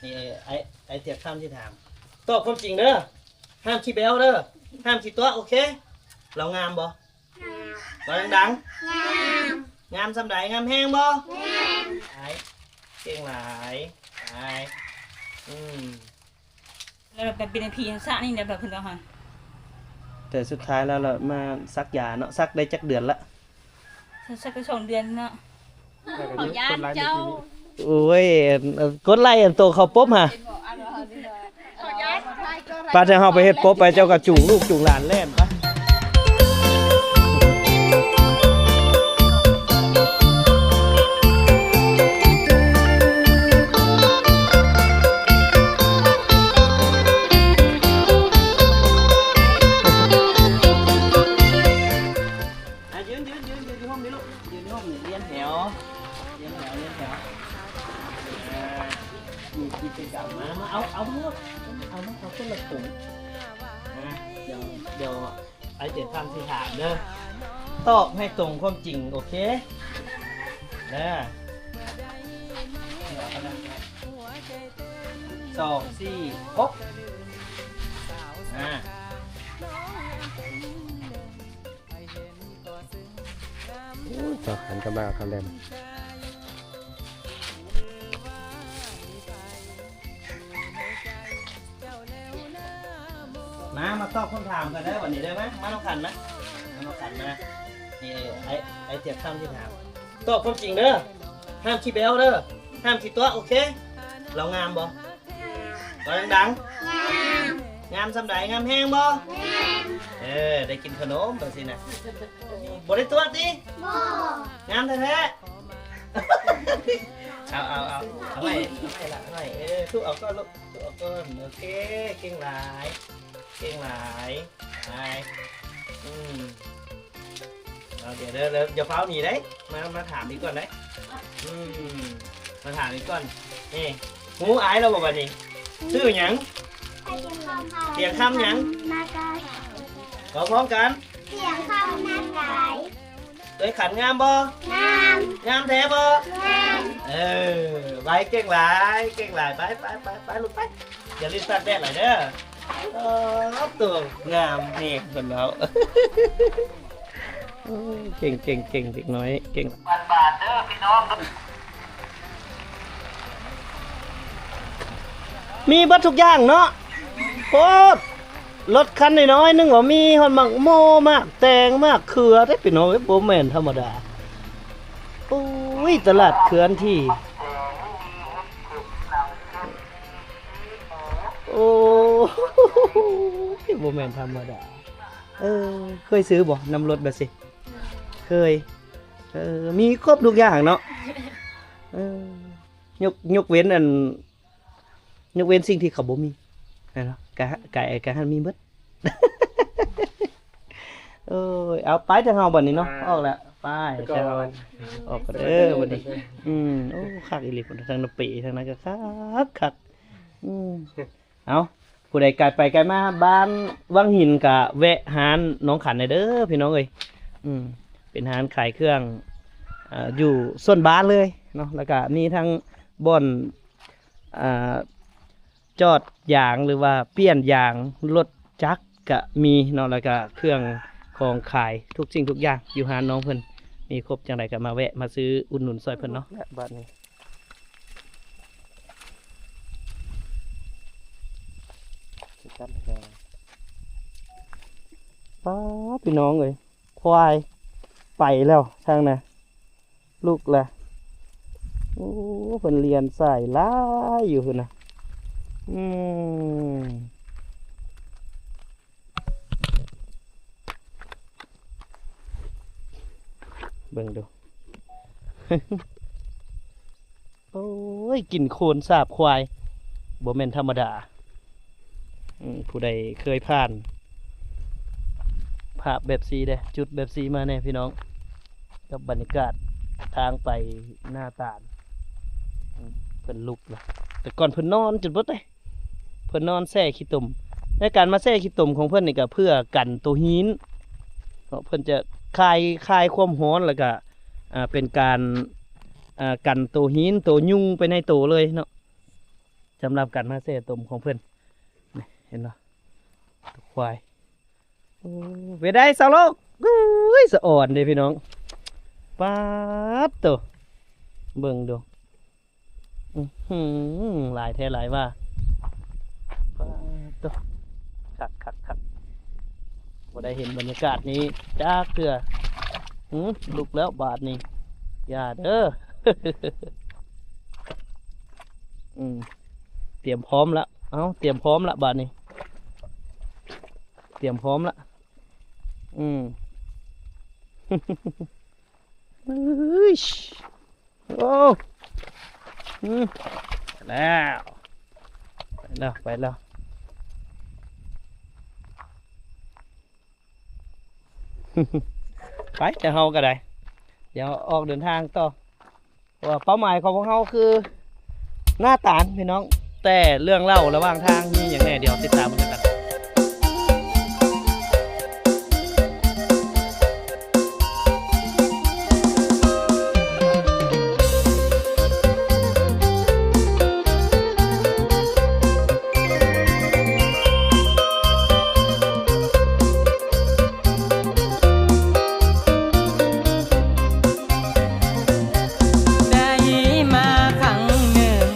ນີ້ ອ້າຍ ອ້າຍຕຽກຄຳຊິຖາມ ຕອບຄວາມຈິງເດີ ຫ້າມຂີ້ແບວເດີ ຫ້າມຂີ້ຕົວະ ໂອເຄ? ລາວງາມບໍ່? ງາມ. ເວົ້າດັງໆ. ງາມ. ງາມສ່ຳໃດ? ງາມແຮງບໍ່? ງາມ. ອ້າຍ ເກັ່ງຫຼາຍ ອ້າຍ ອືມ. ແລ້ວແບບເປັນພີສະນີ້ແຫຼະ ແບບເພິ່ນເວົ້າຫັ້ນ ແຕ່ສຸດທ້າຍແລ້ວລະມາສັກຢາເນາະ. ສັກໄດ້ຈັກເດືອນລະ? ສັກໄດ້ສອງເດືອນເນາະ. ເຂົາຢ້ານເຈົ້າ. ໂອ້ຍ ກົດໄລ້ອັນໂຕເຂົ້າປົບຫາ ເຂົາຢ້ານ. ໄປ ທາງເຮົາໄປເຮັດປົບໄປ ເຈົ້າກໍຈູງລູກຈູງຫຼານແລ່ນໄປ. ອ່ະ ຢືນ ຢືນ ຢືນ ຢືນຢູ່ຮ່ມນີ້ລູກ ຢືນຢູ່ຮ່ມນີ້ ລຽນແຖວ ລຽນແຖວ ລຽນແຖວ. ເອີ ມີກິດຈະກຳ ມາ ມາ ເອົາ ເອົາມາ ເອົາມາ ເອົາຄົນລະຖົງ. ອ່ະ ດຽວ ດຽວອ້າຍເຈັດຄຳຊິຖາມເດີ ຕອບໃຫ້ຕົງຄວາມຈິງ ໂອເຄເດີ. ສອງ ສີ່ ຫົກ ອ່າ. ໂອ້ຍ ສາວຂັນກຳລັງເອົາຄຳແດງ ມາ ມາຕອບຄຳຖາມກັນເດີ ບັດນີ້ເດີ ມາ ມານຳກັນມາ ມານຳກັນມາ. ນີ້ ອ້າຍ ອ້າຍຕຽກຄຳຊິຖາມ ຕອບຄວາມຈິງເດີ ຫ້າມຂີ້ແບວເດີ ຫ້າມຂີ້ຕົວະ ໂອເຄ? ລາວງາມບໍ່? ເວົ້າດັງໆ. ງາມ. ງາມສ່ຳໃດ? ງາມແຮງບໍ່? ງາມ. ເອີ ໄດ້ກິນຂະໜົມຈັ່ງຊີ້ນະ ບໍ່ໄດ້ຕົວະຕິ? ບໍ່. ງາມແທ້ໆ. ເອົາ ເອົາ ເອົາ ເອົາໃໝ່ ເອົາໃໝ່ລະ ເອົາໃໝ່. ເອີ ທຸກເອົາກ່ອນລູກ ທຸກເອົາກ່ອນ. ໂອເຄ ເກັ່ງຫຼາຍ ເກັ່ງຫຼາຍ. ໄປ ອືມ. ເອົາ ດຽວ ດຽວ ດຽວ ຢ່າຟ້າວໜີເດ້ ມາ ມາຖາມອີກກ່ອນເດ້. ອືມ ມາຖາມອີກກ່ອນ. ນີ້ ຮູ້ອ້າຍແລ້ວບໍ່ບັດນີ້? ຊື່ຫຍັງ? ຕຽງຄຳຫຍັງ? ເວົ້າພ້ອມກັນ ຕຽງຄຳນາກາຍ. ເອີຍ ຂັນງາມບໍ່? ງາມ. ງາມແທ້ບໍ່? ງາມ. ເອີ ໄວ ເກັ່ງຫຼາຍ ເກັ່ງຫຼາຍ. ໄປ ໄປ ໄປ ໄປ ລູກໄປ. ຢ່າລືມຕາກແດດຫຼາຍເດີ. ໂອ້ ໂຕງາມແຮງເພິ່ນເວົ້າ. ໂອ້ ເກັ່ງ ເກັ່ງ ເກັ່ງ ເດັກນ້ອຍເກັ່ງ. ບາດເດີພີ່ນ້ອງ ມີເບິດທຸກຢ່າງເນາະ. ໂອ້ ລົດຄັນນ້ອຍໆໜຶ່ງວ່າມີຮອດໝາກໂມ ໝາກແຕງ ໝາກເຂືອເດ້ພີ່ນ້ອງເອີຍ. ບໍ່ແມ່ນທຳມະດາ. ໂອ້ຍ ຕະຫຼາດເຄື່ອນທີ່. ໂອ້ ບໍ່ແມ່ນທຳມະດາ. ເອີ ເຄີຍຊື້ບໍ່ ນຳລົດແບບຊີ້? ເຄີຍ. ເອີ ມີຄົບທຸກຢ່າງເນາະ. ເອີ ຍົກ ຍົກເວັ້ນອັນ ຍົກເວັ້ນສິ່ງທີ່ເຂົາບໍ່ມີ ແມ່ນບໍ່? ກະ ກະ ກະຫັ້ນມີເບິດ. ໂອ້ຍ ເອົາໄປທາງເຮົາບັດນີ້ເນາະ. ອ່າ ອອກແລ້ວ ໄປ ໄປກ່ອນ ທາງເຮົາ ອອກກ່ອນເດີບັດນີ້. ອືມ ໂອ້ ຄັກອີ່ຫຼີພຸ້ນ ທາງນະເປ ທາງນັ້ນກໍຄັກ ຄັກ. ອືມ ເອົາ ຜູ້ໃດກາຍໄປກາຍມາບ້ານວັງຫີນ ກະແວະຮ້ານນ້ອງຂັນແດ່ເດີພີ່ນ້ອງເອີຍ. ອືມ ເປັນຮ້ານຂາຍເຄື່ອງ ເອີ ຢູ່ສ່ວນບ້ານເລີຍເນາະ. ແລ້ວກະມີທັງບ່ອນ ອ່າ ຈອດຢາງ ຫຼືວ່າປ່ຽນຢາງລົດຈັກກະມີເນາະ. ແລ້ວກະເຄື່ອງຂອງຂາຍທຸກສິ່ງທຸກຢ່າງຢູ່ຮ້ານນ້ອງເພິ່ນ ມີຄົບ. ຈັ່ງໃດກະມາແວະມາຊື້ອຸດໜູນຊ່ອຍເພິ່ນເນາະ. ແລະບາດນີ້ ຊິຕັດແລ້ວ ປ້າ ພີ່ນ້ອງເອີຍ ຄວາຍໄປແລ້ວທາງນັ້ນ ລຸກລະ. ໂອ້ ເພິ່ນລຽນສາຍຫຼາຍຢູ່ພຸ້ນນະ. ອືມ ເບິ່ງດູ ໂອ້ຍ ກິ່ນໂຄນສາບຄວາຍ ບໍ່ແມ່ນທຳມະດາ. ອືມ ຜູ້ໃດເຄີຍຜ່ານພາບແບບຊີ້ເດ້ ຈຸດແບບຊີ້ມາແດ່ພີ່ນ້ອງ ກັບບັນຍາກາດທາງໄປໜ້າຕານ. ອືມ ເພິ່ນລຸກລະ ແຕ່ກ່ອນເພິ່ນນອນຈົນເບິດເດ້. ເພິ່ນນອນແຊ່ຂີ້ຕົມ. ໃນການມາແຊ່ຂີ້ຕົມຂອງເພິ່ນນີ້ກໍເພື່ອກັນໂຕຮີນເນາະ. ເພິ່ນຈະຄາຍ ຄາຍຄວາມຮ້ອນ ແລ້ວກໍ ອ່າ ເປັນການ ອ່າ ກັນໂຕຮີນ ໂຕຍຸງໄປໃນໂຕເລີຍເນາະ. ສຳລັບການມາແຊ່ຕົມຂອງເພິ່ນ. ນີ້ເຫັນບໍ່? ຄວາຍ. ໂອ້ ເປັນໃດສາວໂລກ? ອຸ້ຍ ສະອອນເດ້ພີ່ນ້ອງ. ປາດໂຕ ເບິ່ງດູ. ອື້ຫື ຫຼາຍແທ້ຫຼາຍວ່າ. ປາດໂຕ ຄັກໆໆ ບໍ່ໄດ້ເຫັນບັນຍາກາດນີ້ຈັກເທື່ອ. ຫື ລຸກແລ້ວບາດນີ້ ຢ່າເດີ. ອືມ ຕຽມພ້ອມລະ. ເອົ້າ ຕຽມພ້ອມລະບາດນີ້ ຕຽມພ້ອມລະ. ອືມ ເອີຍ ໂອ້ ອືມ ໄປແລ້ວ ໄປແລ້ວ ໄປແລ້ວ ໄປ ແຕ່ເຮົາກໍໄດ້ ດຽວອອກເດີນທາງຕໍ່. ເພາະວ່າເປົ້າໝາຍຂອງພວກເຮົາຄືໜ້າຕານພີ່ນ້ອງ, ແຕ່ເລື່ອງເລົ່າລະຫວ່າງທາງມີຫຍັງແດ່ ດຽວຕິດຕາມເບິ່ງນຳກັນ. ໄດ້ມາຄັ້ງໜຶ່ງ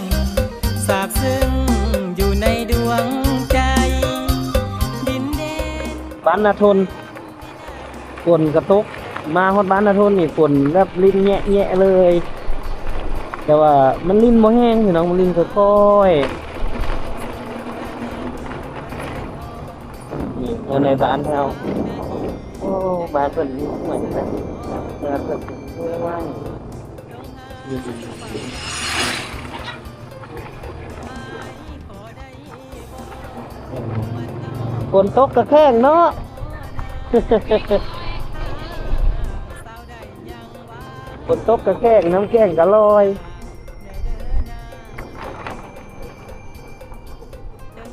ຊາບຊຶ້ງຢູ່ໃນດວງໃຈ ດິນແດນ ບ້ານນາທົນ. ຝົນກະຕົກ ມາຮອດບ້ານນາທົນນີ້ ຝົນແບບລິນແຍະໆເລີຍ, ແຕ່ວ່າມັນລິນບໍ່ແຮງພີ່ນ້ອງ, ມັນລິນຄ່ອຍໆ. ນີ້ ຢູ່ໃນບ້ານເຮົາ. ໂອ້ ບ້ານເພິ່ນມີຫ້ວຍນະ, ເຮືອນເພິ່ນມີຫ້ວຍ. ຝົນຕົກກະແຂງເນາະ, ຝົນຕົກກະແຂງ, ນ້ຳແຂງກະລອຍ.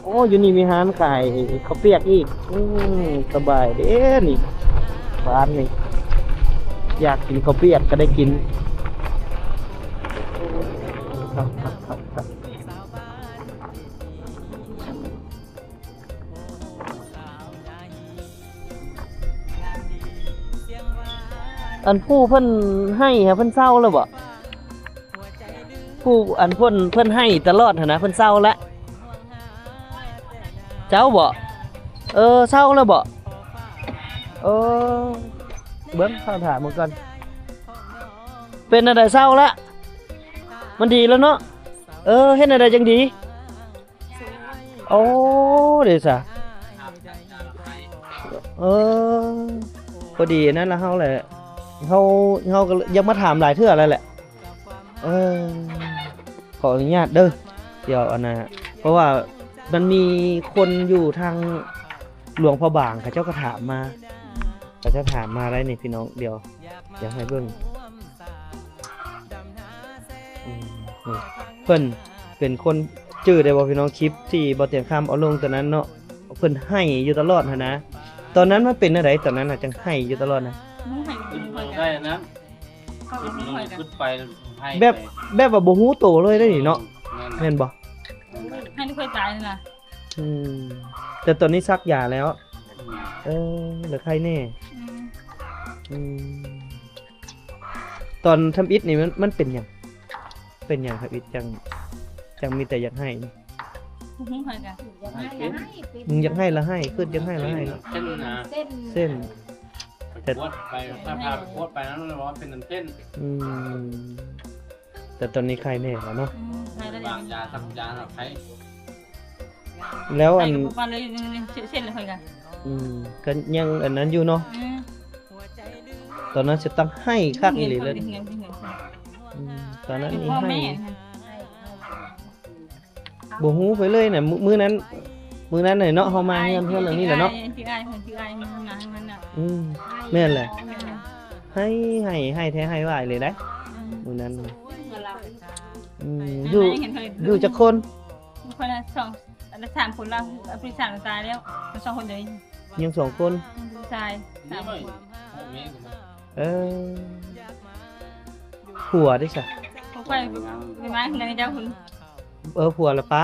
ໂອ້ ຢູ່ນີ້ມີຮ້ານຂາຍເຂົ້າປຽກອີກ. ອືມ ສະບາຍເດ້ນີ້ ບ້ານນີ້ ຢາກກິນເຂົ້າປຽກກະໄດ້ກິນ. ອັນຜູ້ເພິ່ນໃຫ້ຫັ້ນ ເພິ່ນເຊົາແລ້ວບໍ່? ຜູ້ອັນເພິ່ນ ເພິ່ນໃຫ້ຕະຫຼອດຫັ້ນນະ ເພິ່ນເຊົາແລ້ວ. ເຈົ້າບໍ? ເອີ ເຊົາແລ້ວບໍ? ເອີ ເບິ່ງ ເຂົ້າຖາມເບິ່ງກ່ອນ. ເປັນແນວໃດ? ເຊົາແລ້ວ? ມັນດີແລ້ວເນາະ. ເອີ ເຮັດແນວໃດຈັ່ງດີ? ໂອ້ ເດຊະ ເອີ ພໍດີອັນນັ້ນລະ ເຮົາແຫຼະ ເຮົາ ເຮົາກໍຢາກມາຖາມຫຼາຍເທື່ອແລ້ວແຫຼະ. ເອີ ຂໍອະນຸຍາດເດີ ດຽວອັນນ່າ ເພາະວ່າມັນມີຄົນຢູ່ທາງຫຼວງພະບາງ ເຂົາເຈົ້າກໍຖາມມາ ເຂົາເຈົ້າຖາມມາໄດ້ນີ້ພີ່ນ້ອງ ດຽວ ດຽວໃຫ້ເບິ່ງ. ອືມ ເພິ່ນເປັນຄົນ ຈື່ໄດ້ບໍ່ພີ່ນ້ອງ? ຄລິບທີ່ບໍ່ຕຽງຄຳເອົາລົງຕອນນັ້ນເນາະ ເພິ່ນໄຫ້ຢູ່ຕະຫຼອດຫັ້ນນະ. ຕອນນັ້ນມັນເປັນແນວໃດ? ຕອນນັ້ນນະ ຈັ່ງໄຫ້ຢູ່ຕະຫຼອດນະ. ໄດ້ອັນນັ້ນ ຂຶ້ນໄປໄຫ້ ແບບ ແບບວ່າບໍ່ຮູ້ໂຕເລີຍໄດ໋ນີ້ເນາະ. ແມ່ນ ແມ່ນບໍ່? ໄຫ້ໄດ້ຄ່ອຍຕາຍຫັ້ນນະ. ອືມ ແຕ່ຕອນນີ້ສັກຢາແລ້ວ. ອືມ ເອີ ແລ້ວໄຄແນ່. ອືມ ອືມ ຕອນທຳອິດນີ້ມັນ ມັນເປັນຫຍັງ? ເປັນຫຍັງທຳອິດຈັ່ງ ຈັ່ງມີແຕ່ຢາກໄຫ້ນີ້? ບໍ່ຮູ້ຄືກັນ. ຢາກໄຫ້ລະໄຫ້ ຄຶດຢາກໄຫ້ລະໄຫ້ເນາະ. ເສັ້ນນະ ເສັ້ນ ເສັ້ນ ແຕ່ປວດໄປ ຖ້າພາໄປປວດໄປນັ້ນ ເວົ້າເປັນເສັ້ນ. ອືມ ແຕ່ຕອນນີ້ໄຄແນ່ແລ້ວເນາະ. ອືມ ໄຄແລ້ວ ວາງຢາ ສັກຢາແລ້ວໄຄ. ແລ້ວອັນ ໄຄກໍບໍ່ປານເລີຍ ເສັ້ນເລີຍຂ້ອຍກະ. ອືມ ກໍຍັງອັນນັ້ນຢູ່ເນາະ. ອືມ ຕອນນັ້ນຊິຕ້ອງໄຫ້ຄັກອີ່ຫຼີເລີຍ. ອືມ ຕອນນັ້ນນີ້ໄຫ້ ບໍ່ຮູ້ໄປເລີຍນະ. ມື້ ມື້ນັ້ນ ມື້ນັ້ນເນາະ ເຮົາມາເຮືອນ ເຮືອນຫຼັງນີ້ແຫຼະເນາະ. ອືມ ແມ່ນແຫຼະ ໄຫ້ ໄຫ້ ໄຫ້ແທ້ໄຫ້ຫວາຍເລີຍໄດ໋. ອືມ ມື້ນັ້ນ ອືມ ຢູ່ ຢູ່ຈັກຄົນ? ຄົນລະສອງ ອັນລະສາມຄົນລະ ຜູ້ທີ່ສາມຕາຍແລ້ວ ສອງຄົນເດີ. ຍັງສອງຄົນ ຜູ້ຊາຍສາມຄົນ. ເອີ ຜົວເດຊະ? ຜົວຂ້ອຍໄປມານຳເຈົ້າພຸ້ນ. ເອີ ຜົວລະປະ.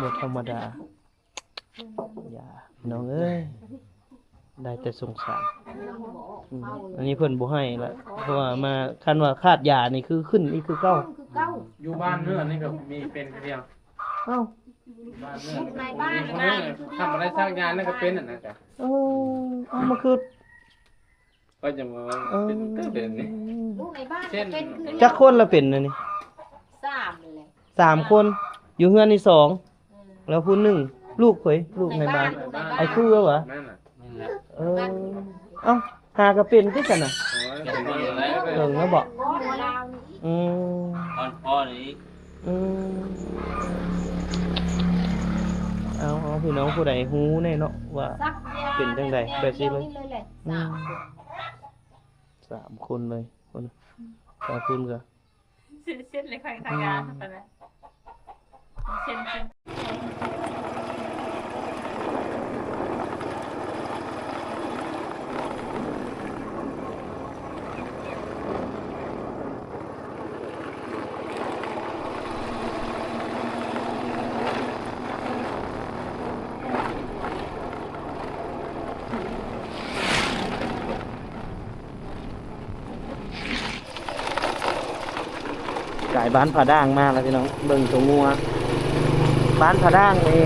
ບໍ່ທຳມະດາ. ຢ່າ ນ້ອງເອີຍ ໄດ້ແຕ່ສົງສານ. ອືມ ອັນນີ້ເພິ່ນບໍ່ໃຫ້ລະ ເພາະວ່າມາ ຄັນວ່າຂາດຢານີ້ຄືຂຶ້ນອີກຄືເກົ່າ. ຢູ່ບ້ານເຮືອນນີ້ກໍມີເປັນຄືກັນ. ເອົ້າ ຢູ່ບ້ານເຮືອນ ໃນບ້ານ ທຳມະດາ ຊາກຢານັ້ນກໍເປັນນັ້ນນະ. ເອີ ເອົາ ມັນຄື ຂ້ອຍຈັ່ງວ່າ ເອີ ເປັນເຕີບເດນີ້ ລູກໃນບ້ານເປັນຄືກັນ. ຈັກຄົນລະເປັນອັນນີ້? ສາມແຫຼະ ສາມຄົນ ຢູ່ເຮືອນນີ້ສອງ ອືມ ແລ້ວຜູ້ໜຶ່ງ ລູກເພິ່ນ ລູກໃນບ້ານ ລູກໃນບ້ານ ໄອ້ຄືຫວາ? ແມ່ນລະ ເອີ ເອົ້າ ຫາກໍເປັນຄືກັນນະ. ໂອ້ຍ ເປັນແລ້ວ ເອີ ແລ້ວບໍ ອືມ ອ່ອນພໍນີ້ ອືມ ເອົາ ເອົາ ພີ່ນ້ອງຜູ້ໃດຮູ້ແນ່ເນາະວ່າເປັນຈັ່ງໃດ ແບບນີ້ເລີຍ. ອືມ ສາມຄົນເລີຍ ຄົນ ສາມຄົນກໍ ເຊັນເລີຍ ຂ້ອຍທາງານ ອືມ ປານໃດ ເຊັນ ເຊັນ. ກາຍບ້ານຜາດ່າງມາແລ້ວພີ່ນ້ອງ ເບິ່ງໂຕງົວ. ບ້ານຜາດ່າງນີ້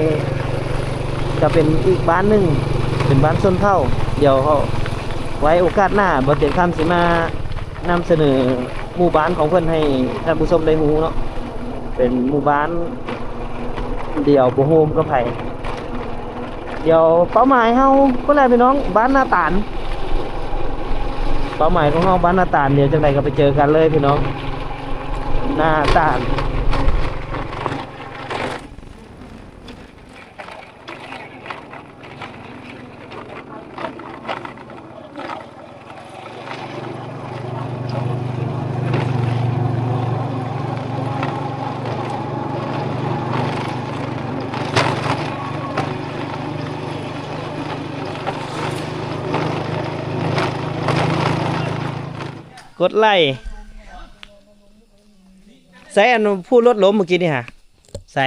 ກໍເປັນອີກບ້ານໜຶ່ງ ເປັນບ້ານຊົນເຜົ່າ. ດຽວເຮົາໄວ້ໂອກາດໜ້າ ບ່າວຕຽງຄຳຊິມານຳສະເໜີໝູ່ບ້ານຂອງເພິ່ນໃຫ້ທ່ານຜູ້ຊົມໄດ້ຮູ້ເນາະ. ເປັນໝູ່ບ້ານດຽວບໍ່ໂຮມກັບໃຜ. ດຽວເປົ້າໝາຍເຮົາພຸ້ນແຫຼະພີ່ນ້ອງ ບ້ານນາຕານ. ເປົ້າໝາຍຂອງເຮົາບ້ານນາຕານ ດຽວຈັ່ງໃດກໍໄປເຈີກັນເລີຍພີ່ນ້ອງ ນາຕານ. ກົດໄລ້ ໃສ ອັນຜູ້ລົດລົ້ມມື້ກີ້ນີ້ຫາ ໃສ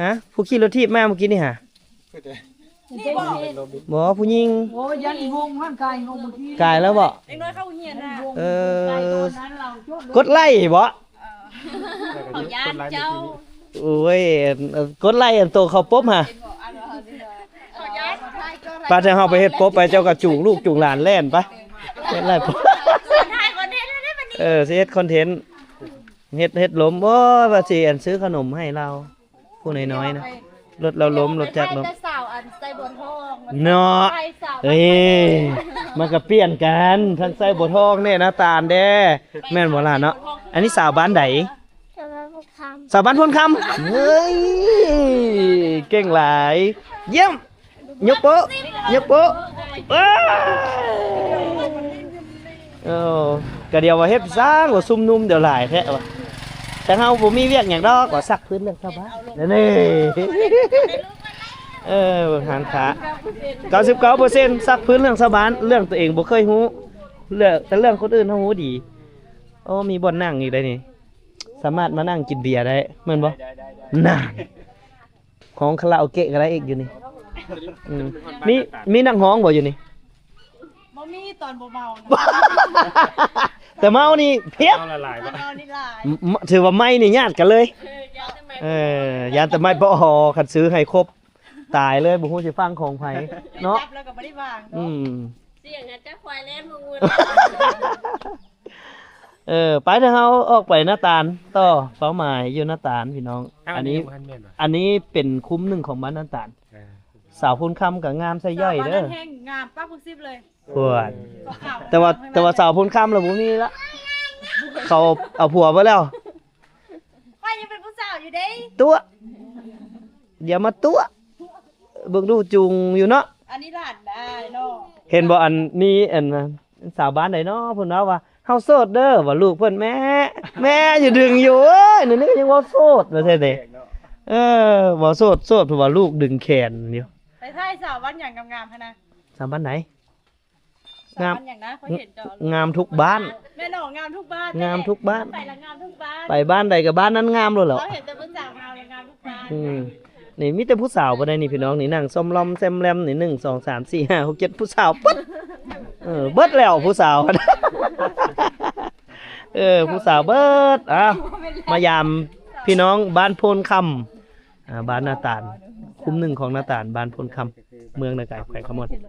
ຮະ ຜູ້ຂີ່ລົດຖີບມາມື້ກີ້ນີ້ຫາ ບໍ່ ຜູ້ຍິງ. ໂອ້ຍ ຢ້ານອີ່ຫົງຫັ້ນກາຍ ອີ່ຫົງມື້ກີ້ ກາຍແລ້ວບໍ? ເດັກນ້ອຍເຂົ້າໂຮງຮຽນນະ. ເອີ ກົດໄລ້ບໍ? ເອີ ເຂົາຢ້ານເຈົ້າ. ໂອ້ຍ ກົດໄລ້ອັນໂຕເຂົ້າປົບຫາ. ເຂົາຢ້ານ ປະເທດເຮົາໄປເຮັດປົບໄປ ເຈົ້າກໍຈູງລູກຈູງຫຼານແລ່ນໄປ ເຮັດໄລ່ປົບ. ເອີ ຊິເຮັດຄອນເທັນ ເຮັດ ເຮັດລົມ. ໂອ້ຍ ວ່າຊິອັນຊື້ຂະໜົມໃຫ້ລາວ ຜູ້ນ້ອຍໆນະ ລົດລາວລົ້ມ ລົດຈັກລົ້ມ. ແຕ່ສາວອັນໃສ່ບົວທອງ ເນາະ ເອີຍ ມັນກໍປ່ຽນກັນ ທັງໃສ່ບົວທອງແດ່ ນາຕານແດ່ ແມ່ນບໍ່ລະເນາະ? ອັນນີ້ສາວບ້ານໃດ? ສາວບ້ານໂພນຄຳ. ສາວບ້ານໂພນຄຳ ເຮີ້ຍ ເກັ່ງຫຼາຍ ຢ້ຽມ. ຍົກໂປະ ຍົກໂປະ ເອີ ເອີ ກະດຽວວ່າເຮັດສ້າງວ່າຊຸມນຸມ ດຽວຫຼາຍແທ້ວ່າ ແຕ່ເຮົາບໍ່ມີວຽກຫຍັງດອກ ວ່າຊັກພື້ນເລື່ອງຊາວບ້ານ ນີ້ ເອີ ເບິ່ງຮ້ານຄ້າ ເກົ້າສິບເກົ້າເປີເຊັນ ຊັກພື້ນເລື່ອງຊາວບ້ານ ເລື່ອງຕົວເອງບໍ່ເຄີຍຮູ້ ເລື່ອງ ແຕ່ເລື່ອງຄົນອື່ນເຮົາຮູ້ດີ. ໂອ້ ມີບ່ອນນັ່ງອີກໄດ໋ນີ້ ສາມາດມານັ່ງກິນເບຍໄດ້ ແມ່ນບໍ່? ໄດ້ ໄດ້ ໄດ້ ນັ້ນ ຮ້ອງຄາຣາໂອເກະກໍໄດ້ອີກຢູ່ນີ້. ອືມ ມີ ມີນັກຮ້ອງບໍ່ຢູ່ນີ້? ບໍ່ມີ ຕອນບໍ່ເມົານະ ແຕ່ເມົານີ້ພຽບ ເມົາຫຼາຍໆ ຕອນເມົານີ້ຫຼາຍ ມ- ຖືວ່າໄມ້ນີ້ຍາດກັນເລີຍ. ເອີ ຢ້ານແຕ່ໄມ້ ບໍ່ ຄັນຊື້ໃຫ້ຄົບ ຕາຍເລີຍ ບໍ່ຮູ້ຊິຟັງຂອງໃຜເນາະ ຈັບແລ້ວກໍບໍ່ໄດ້ວາງເນາະ. ອືມ ສຽງອາດຈະຄວາຍແລ່ນບໍ່ງວນ. ເອີ ໄປເດີ ເຮົາອອກໄປນາຕານຕໍ່ ເປົ້າໝາຍຢູ່ນາຕານພີ່ນ້ອງ. ອ້າວ ອັນນີ້ ອັນນີ້ບໍ່ທັນແມ່ນຫວາ? ອັນນີ້ເປັນຄຸ້ມໜຶ່ງຂອງບ້ານນາຕານ. ເອີ ສາວໂພນຄຳກໍງາມໃສ່ຍ່ອຍເດີ ສາວບ້ານນັ້ນແຮງງາມປັກບັກສິບເລີຍ ພວນ. ເອີ ແຕ່ວ່າ ແຕ່ວ່າສາວໂພນຄຳລະບໍ່ມີລະ ເຂົາເອົາຜົວໄປແລ້ວ. ຂ້ອຍຍັງເປັນຜູ້ສາວຢູ່ເດ້ ຕົວະ ຢ່າມາຕົວະ ເບິ່ງດູຈູງຢູ່ເນາະ. ອັນນີ້ຫຼານອ້າຍເນາະ ເຫັນບໍ່ ອັນມີອັນ ສາວບ້ານໃດເນາະ ເພິ່ນເວົ້າວ່າ ເຮົາໂສດເດີ ວ່າລູກເພິ່ນ ແມ່ ແມ່ ຢ່າດຶງຢູ່ ເອີຍ ນີ້ກໍຍັງເວົ້າໂສດວ່າຊັ້ນເດ້. ເອີ ເວົ້າໂສດ ໂສດ ເພາະວ່າລູກດຶງແຂນຢູ່. ໄປຖ່າຍສາວບ້ານຫຍັງງາມໆຫັ້ນນະ? ສາວບ້ານໃດ? ງາມ ສາວບ້ນຫຍັງນະ ຂ້ອຍເຫັນແຕ່ ງາມທຸກບ້ານ ແມ່ນຫວາ ງາມທຸກບ້ານ ງາມທຸກບ້ານ ໃສລະງາມທຸກບ້ານ ໄປບ້ານໃດກໍບ້ານນັ້ນງາມໂລດແຫຼ້ວ ເຮົາເຫັນແຕ່ຜູ້ສາວງາມລະງາມທຸກບ້ານ ອືມ ນີ້ມີແຕ່ຜູ້ສາວບໍ່ໄດ້ນີ້ພີ່ນ້ອງ ນີ້ນັ່ງຊອມລອມແຊມແລມນີ້ ໜຶ່ງ ສອງ ສາມ ສີ່ ຫ້າ ຫົກ ເຈັດ ຜູ້ສາວເບິດ ເອີ ເບິດແລ້ວຜູ້ສາວ ເອີ ຜູ້ສາວເບິດ ອ່າ ມາຢາມພີ່ນ້ອງບ້ານໂພນຄຳ ອ່າ ບ້ານນາຕານ ຄຸ້ມໜຶ່ງຂອງນາຕານ ບ້ານໂພນຄຳ ເມືອງນາກາຍ ແຂວງຄຳມ່ວນ